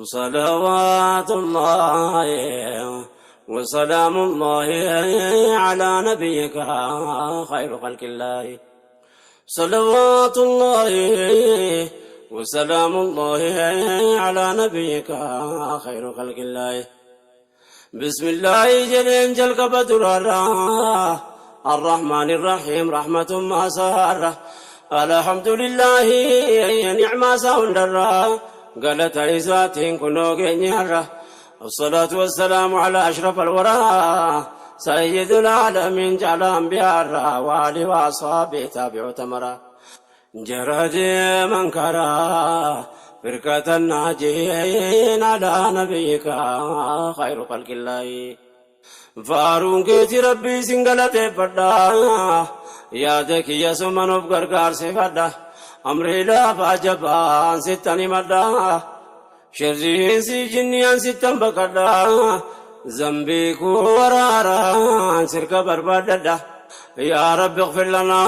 صلوات الله وسلام الله على نبيك خير خلق الله. صلوات الله وسلام الله على نبيك خير خلق الله. بسم الله jedheen jalqaba durarra، الرحمن الرحيم رحمة ما سارة. الحمد لله نعمة ساوندرة قالت إساتين كنو كينيارة. الصلاة والسلام على أشرف الورى سيد العالمين جعل أنبياء وآله وأصحابه تابعوا تمرا جرد من كرا فرقة الناجين على نبيك خير خلق الله. Faaruun keeti Rabbii sin galateeffadha, yaada kiyya suman of gargaarsifadha, amrii laafaa jabaan sittan himadha, shirriinsi jinniyaan sittan baqadha, zambii koo waraaraan sirka barbaadadha. يا رب اغفر لنا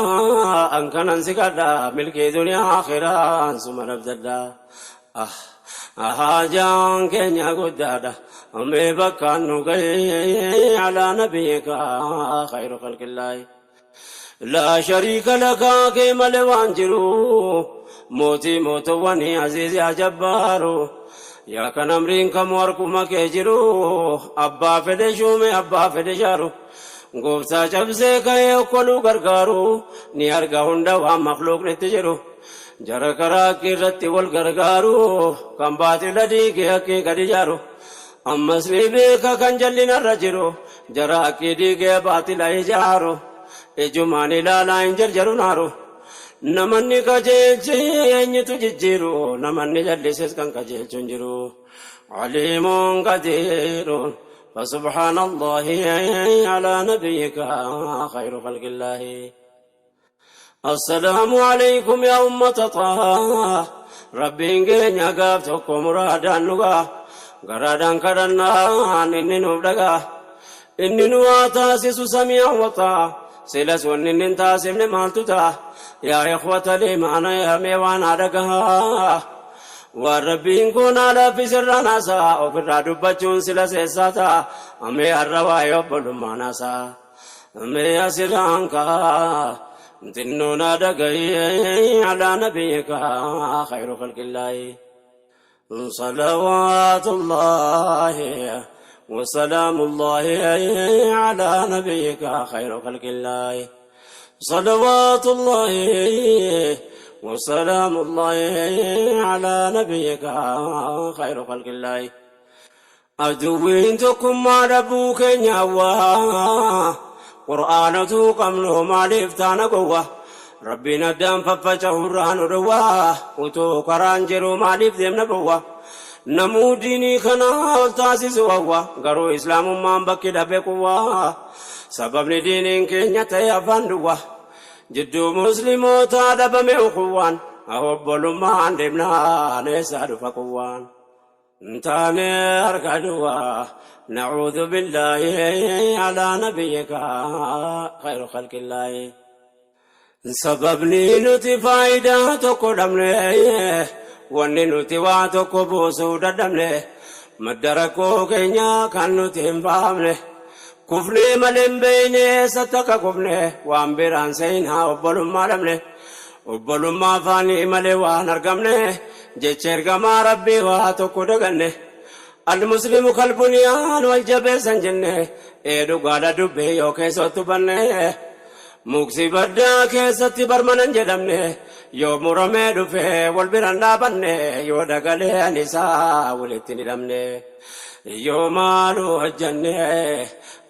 أن كان سكدا ملكي دنيا آخران ثم نبددا. Haajaan keenya guddaadha, mee bakkaan nu ga'e على نبيك خير خلق الله. لا شريك لك kee malee waan jiru, mootii mootowwanii, aziizi ajabbaaru, yaa kan amriin kamuu harkuma kee jiru, abbaa fedhe shuume, abbaa fedhe shaaru, gooftaa cabsee ka'ee okkoluu gargaaru, ni arga hunda waan makluuqnitti jiru, jara karaa irratti wal gargaaru, kan baatila diigee haqqii gadi jaaru, ammas ni beeka kan jallinarra jiru, jara haqqii diigee baatila ijaaru, ijumaan ilaalaa hin jarjaru naaru. Namanni qajeelche eenyutu jijjiiru? Namanni jallises kan qajeelchu hin jiru. عليم قدير، فسبحان الله على نبيك خير خلق الله. السلام عليكم يا أمة طه. Rabbiin keenya gaaf tokko muraadaan dhugaa garaadhaan kadhannaan inni nuuf dhagaa, inni nu haa taasisu سميعا وطاعة. Silas wanni inni hin taasifne maaltu ta'a? يا إخوة الإيمان, yaa mee waan dhagahaa, waan Rabbiin kun haala sirraa naasaa ofirraa dubbachuun sila seessaa ta'a. Amee har'a waa'ee obbolummaa naasaa mee asirraan kaa xinnoon dhagayee على نبيك خير خلق الله. صلوات الله وسلام الله على نبيك خير خلق الله. صلوات الله وسلام الله على نبيك خير خلق الله. Aduwwiin tokkummaa dhabuu keenya hawwaa, Qur'aanatu qabnu maaliif taana gowwa? Rabbiin addaan faffaca'urraa nu dhowwaa, utuu karaan jiru maaliif deemna bowwa? Namuu diinii kana ol taasisu hawwa, garuu Islaamummaan bakki dhabe quwwaa. Sababni diiniin keenya ta'e afaan duwwa, jidduu Muslimootaa dhabame ukuwwaan. Obbolummaan deemnaan eessaa dhufa quwwaan? Taane harka duwwaa. نعوذ بالله على نبيك خير خلق الله. Sababni nuti faayidaa tokko dhabne, wanni nuti waa tokko buusuu dadhabne, madda rakkoo keenya kan nuti hin fahamne, kufnee malee hin beeyne eessatti akka kufne, waan biraan seenaa obbolummaa dhabne. Obbolummaa afaanii malee waan argamne, jecha ergamaa Rabbii waa tokko daganne. المسلم كالبنيان wal jabeessan jenne, ee dhugaadha dubbii yoo keessattu banne. Muksi baddaa keessatti barmanan jedhamne, yoo muramee dhufe wal biraan dhaabanne, yoo dagaleen isaa walitti hin hidhamne, yoo maalu hojjanne,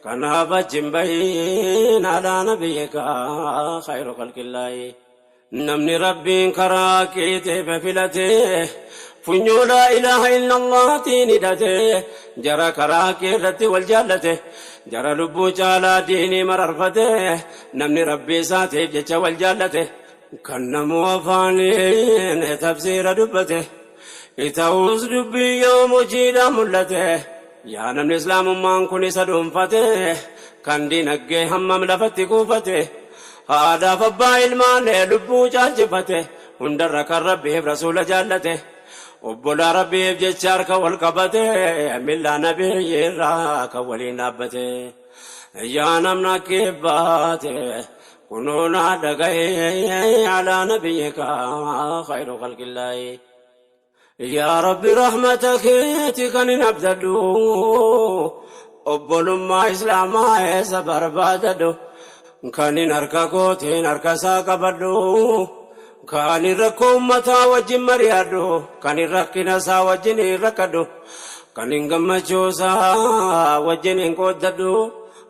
kanaaf achi hin bahin على نبيك خير خلق الله. Namni Rabbiin karaa keetiif filate, funyoo لا إله إلا الله tiin hidhate, jara karaa kee irratti wal jaallate, jara lubbuu caalaa diinii mararfate, namni Rabbii isaatiif jecha wal jaallate, kan namuu afaaniin tafsiira dubbate, ta'us dubbii yoom hojiidhaan mul'ate? Yaa namni Islaamummaan kun isa dhuunfate, kan dinagdee hammam lafatti kuufate, haadhaaf abbaa ilmaan lubbuu caalchifate, hundarra kan Rabbiif Rasuula jaallate. Obbolaa Rabbiif jecha harka wal qabate, millaa nabiyyi irraa kan waliin dhaabbate. Yaa namna kibbaate kunoo naa dhaga'ee alaa nabiyyika khayru khalqillaahi. Yaa Rabbi rahmata keeti kan hin abdadhu, obbolummaa islaamaa eessa barbaadadhu, kan hin harka kootiin harka isaa qabadhu, kan hin rakkoo ummataa wajjin mari'adhu, kan hin rakkina isaa wajjin hin rakkadhu, kan hin gammachuu isaa wajjin hin qooddadhu,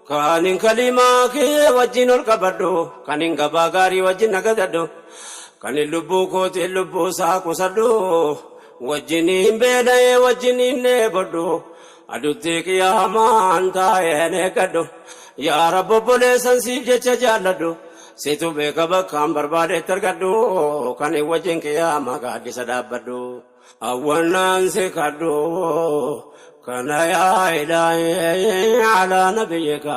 kan hin kalimaa kee wajjin ol qabadhu, kan hin gabaa gaarii wajjin nagadadhu, kan hin lubbuu kootiin lubbuu isaa qusadhu, wajjin hin beela'ee wajjin hin dheebodhu, adutti qiyaamaan taa'een eeggadhu. Yaa Rabbi obboleessan siif jecha jaalladhu, situ beeka bakkaan barbaadetti argadhu, kan hin wajjin qiyaamaa gaaddisa dhaabbadhu. Awwannaan si kadhu kana yaa ilaahi alaa nabiyyika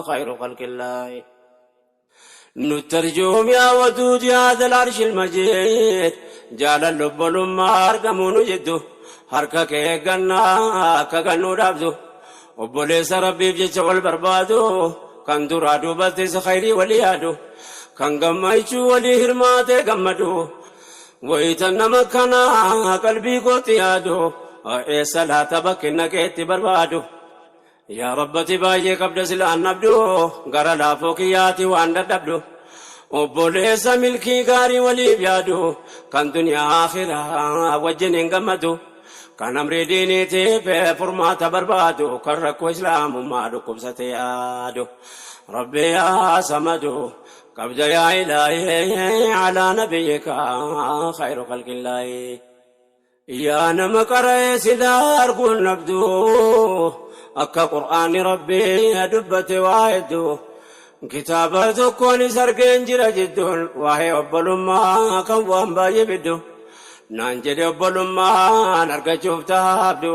khayru khalqillaahi. Nuttarjuum yaa waduud yaa dhal arshil majiid, jaalalli obbolummaa argamuu nu jiddu, harka kee eeggannaa akka gannuu dhaabdu, obboleessa Rabbiif jecha wal barbaadu, kan duraa duubattis khayrii walii yaadu, kan gammachuu walii hirmaatee gammadu. Wayita nama kanaa qalbii kootti yaadu, eessa laata bakki naqeetti barbaadu? Yaa Rabbati baay'ee qabda silaan dhabdu, gara laafoo kiyyaati waan dadhabdu. Obboleessa milkii gaarii waliif yaadu, kan duniyaa akhiraa wajjin hin gammadu, kan amrii diiniitiif furmaata barbaadu, kan rakkoo islaamummaa dhukkubsate yaadu. Rabbi yaa samadu qabda yaa ilaahi alaa nabiyyika khayru khalqillaahi. Yaa nama qara'ee silaa arguun dhabdu, akka qur'aanni Rabbii dubbate waa hedduu, kitaaba tokkoonis argeen jira jidduun waa'ee obbolummaa kan waan baay'ee fiddu. Naan jedhe obbolummaan argachuuf taabdu,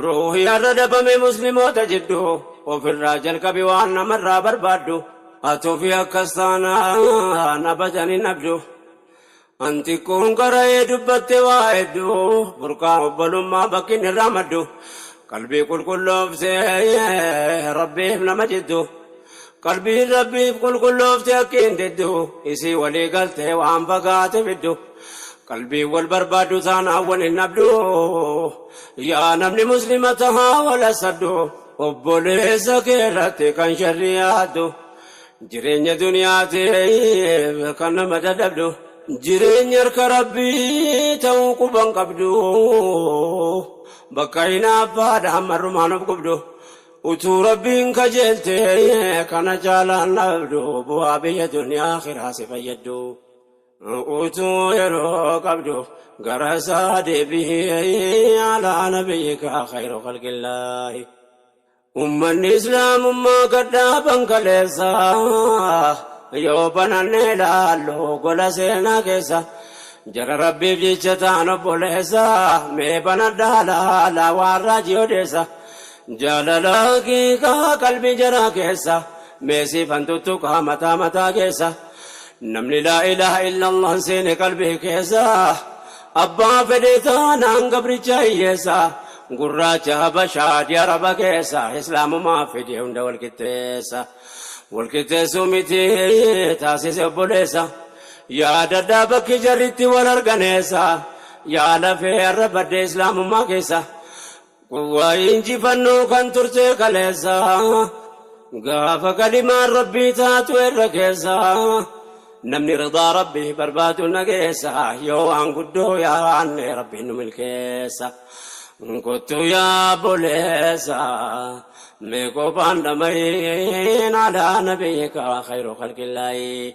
ruuhii har'a dhabame muslimoota jiddu, ofirraa jalqabi waan namarraa barbaaddu, atuufi akkas taanaan abadan hin dhabdu. Anti kun qara'ee dubbatte waa hedduu, burqaa obbolummaa bakki inni irraa maddu, qalbii qulqulloofte Rabbiif nama jiddu, qalbiin Rabbiif qulqulloofte akki hin diddu, isii walii galtee waan fagaate fiddu, qalbiin wal barbaaddu taanaan wal hin dhabdu. Yaa namni muslima tahaa wal hasaddu, obboleessa kee irratti kan sharrii yaaddu, jireenya duniyaatiif kan nama dadhabdu, jireenya harka Rabbii ta'uu quban qabdu, bakka hinaaffaadhaan marrumaan of gubdu, utuu Rabbiin kajeelte kana caalaan dhabdu, bu'aa biyya duniyaa akhiraa si fayyaddu. Utuu yeroo qabdu gara isaa deebi'ee alaa nabiyyika khayru khalqillaahi. Ummanni islaamummaa gadhaaban kaleessa, yoo banannee ilaallu gola seenaa keessa, jara Rabbiif jecha ta'an obboleessa, mee banadhaa laalaa waan raajii odeessa, jaalala haqiiqaa qalbii jaraa keessa, mee siifan tuttuqaa mataa mataa keessa. Namni laa ilaaha illallah seene qalbii keessa, abbaa fedhe taanaan gabricha hiyyeessa, gurraacha habashaa adii araba keessa, islaamumaa fide hunda wal qixxeessa. Wal qixxeessuu miti, taasise obboleessa. Yaadadhaa bakki jarritti wal arganeessa, yaa lafee har'a badde islaamummaa keessa. Waa injifannoo kan turte kaleessa, gaafa kalimaan Rabbii taatu irra keessa, namni ridaa Rabbii barbaadu nageessa, yoo waan guddoo yaanne Rabbiin nu milkeessa. Kottu yaa obboleessa, mee qophaan dhama'iin alaa nabiyyika khayru khalqillaahi.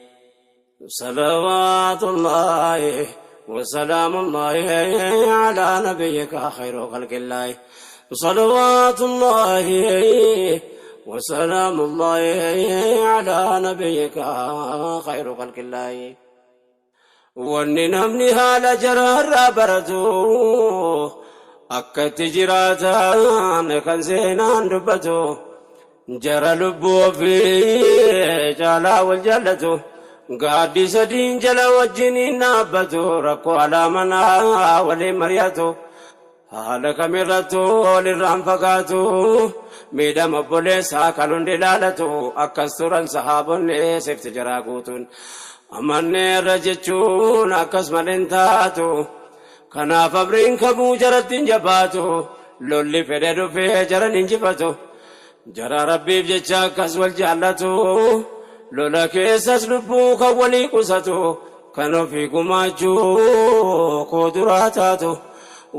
Salawaatullaahi wasalaamullaahi alaa nabiyyika khayru khalqillaahi. Salawaatullaahi wasalaamullaahi alaa nabiyyika khayru khalqillaahi. Wanni namni haala jaraarraa baratu, akka itti jiraatan kan seenaan dubbatu, jara lubbuu ofii caalaa wal jaallatu. Gaaddisa diin jala wajjiniin dhaabbatu, rakkoo alaa manaa waliin mari'atu. Haala kamirrattuu walirraan fagaatu, miidhama obboleessaa kan hundi ilaalatu, akkas turan sahaabonni sifti jaraa guutuun. Amanneerra jechuun akkas malee hin taatu. Kanaaf amriin kamuu jaratti hin jabaatu, lolli fedhe dhufee jaran injifatu. Jara Rabbiif jecha akkas wal jaallatu, lola keessas lubbuu kan walii qusatu, kan ofii gumaachuu koo duraa taatu.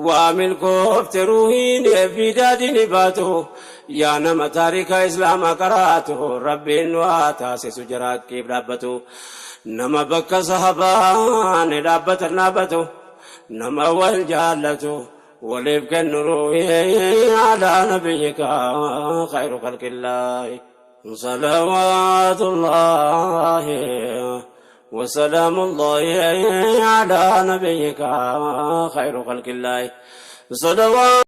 Waa milkoofte ruuhiin fi daadhiin baatu, yaa nama taarika Islaamaa qaraatu, Rabbiin nu haa taasisu jara haqqiif dhaabbatu. Nama bakka sahabaan dhaabbatan dhaabbatu, nama wal jaallatu, waliif kennu ruuhii alaa nabiyyika khayru khalqillaahi. Salawaatullaahi wasalaamullaahi alaa nabiyyika khayru khalqillaahi. Salawaat.